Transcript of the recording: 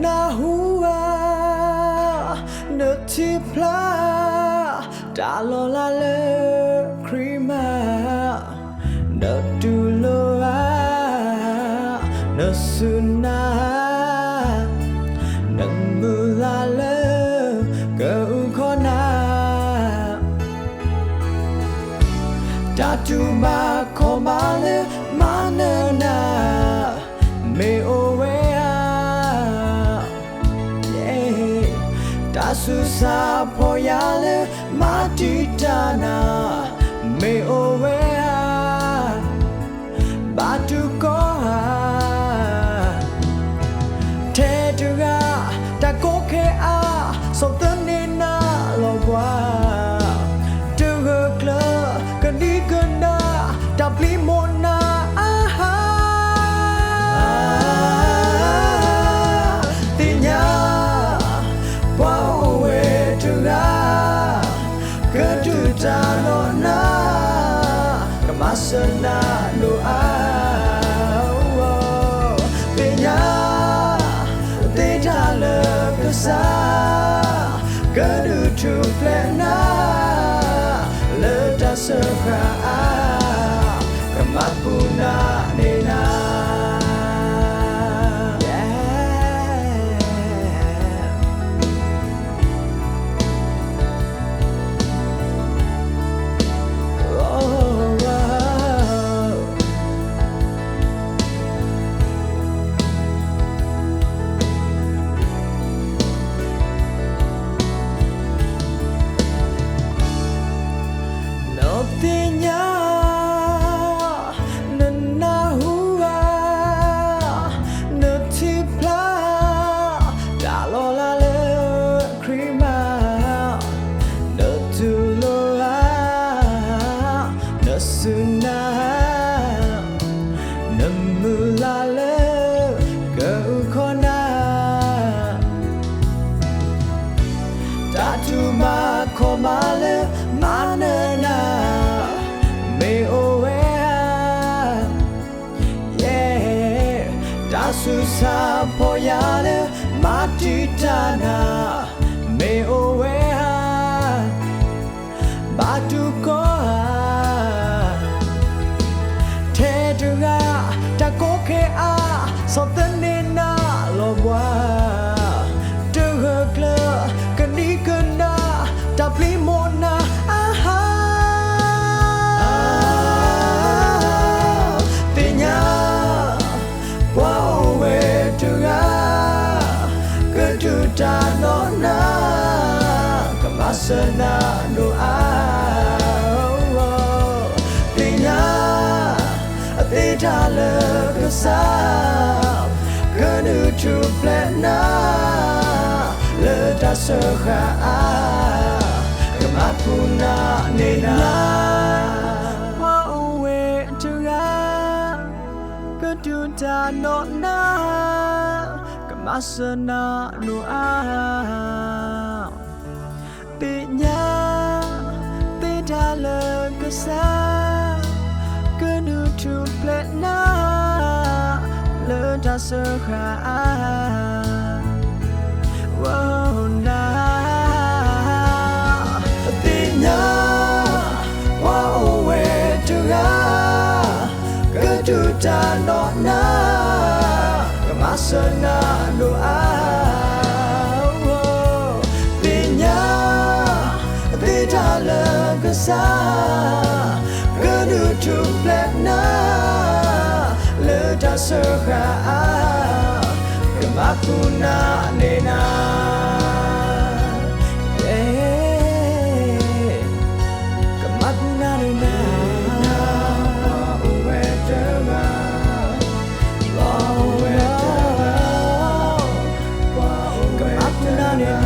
နၢ်ဟူဧါ, နထံၣ်ဖျါ တၢ်လီၤလးလၢခရံာ်မၤ, နတူၢ်လိာ်ဧါ, နစူၢ်နာ်, နမုၢ်လၢ်လၢ ကအုၣ်ခီၣ်နၤ တၢ်တူၢ်ဘၣ်ခီၣ်ဘၣ်လၢမၤနၢၤနၤ မ့ၢ်အိၣ်ဝဲဧါ, တၢ်ဆူးစၢ်ဖီၣ်ယာ်လၢမၤတံာ်တာ်နၤ မ့ၢ်အိၣ်ဝဲဧါ, ဘၣ်တူၢ်ကီၢ်ဧါ ထဲတဂၤ တၢ်ကိးခဲအါ ဆီၣ်သနံးနၤလီၤပှၤ တဂၢၢ်ကျၢၤ ကဒံကဒါ တၢ်ပျံၤမိၣ်နၤအဟါ သ့ၣ်ညါ ပှၤအိၣ်ဝဲတဂၤ ကဒုၣ်တၢ်နီၢ်နၤ ကမၤစၢၤနၤဒိၣ်အါ သ့ၣ်ညါ သ့တၢ်လၢကစၢ် ကဒုးထူၣ်ဖျဲးနၤ လၢတၢ်စၢဃာ်အါ ကမၤပူၤနၤန့ၣ်နၤ နသ့ၣ်ညါ နနၢ်ဟူဧါ နထံၣ်ဖျါ တၢ်လီၤလးလၢခရံာ်မၤ နတူၢ်လိာ်ဧါ နစူၢ်နာ် နမုၢ်လၢ်လၢ ကအုၣ်ခီၣ်နၤ တၢ်တူၢ်ဘၣ်ခီၣ်ဘၣ်လၢမၤနၢၤနၤ မ့ၢ်အိၣ်ဝဲဧါ တၢ်ဆူးစၢ်ဖီၣ်ယာ်လၢမၤတံာ်တာ်နၤ မ့ၢ်အိၣ်ဝဲဧါ ဘၣ်တူၢ်ကီၢ်ဧါ ထဲတဂၤ တၢ်ကိးခဲအါ ဆီၣ်သနံးနၤလီၤပှၤ တဂၢၢ်ကျၢၤ ကဒံကဒါ တၢ်ပျံၤမိၣ်နၤအဟါ သ့ၣ်ညါ ပှၤအိၣ်ဝဲတဂၤ ကဒုၣ်တၢ်နီၢ်နၤ ကမၤစၢၤနၤဒိၣ်အါ သ့ၣ်ညါ သ့တၢ်လၢကစၢ် ကဒုးထူၣ်ဖျဲးနၤ လၢတၢ်စၢဃာ်အါ ကမၤပူၤနၤန့ၣ်နၤ ပှၤအိၣ်ဝဲတဂၤ ကဒုၣ်တၢ်နီၢ်နၤ ကမၤစၢၤနၤဒိၣ်အါ သ့ၣ်ညါ သ့တၢ်လၢကစၢ် ကဒုးထူၣ်ဖျဲးနၤ လၢတၢ်စၢဃာ်အါ နၤ သ့ၣ်ညါ ပှၤအိၣ်ဝဲတဂၤ ကဒုၣ်တၢ်နီၢ်နၤ ကမၤစၢၤနၤဒိၣ်အါ သ့ၣ်ညါ သ့တၢ်လၢကစၢ် ကဒုးထူၣ်ဖျဲးနၤ လၢတၢ်စၢဃာ်အါ ကမၤပူၤနၤန့ၣ်နၤ ကမၤပူၤနၤန့ၣ်နၤ ပှၤအိၣ်ဝဲတဂၤ ပှၤအိၣ်ဝဲတဂၤ ကမၤပူၤနၤန့ၣ်နၤ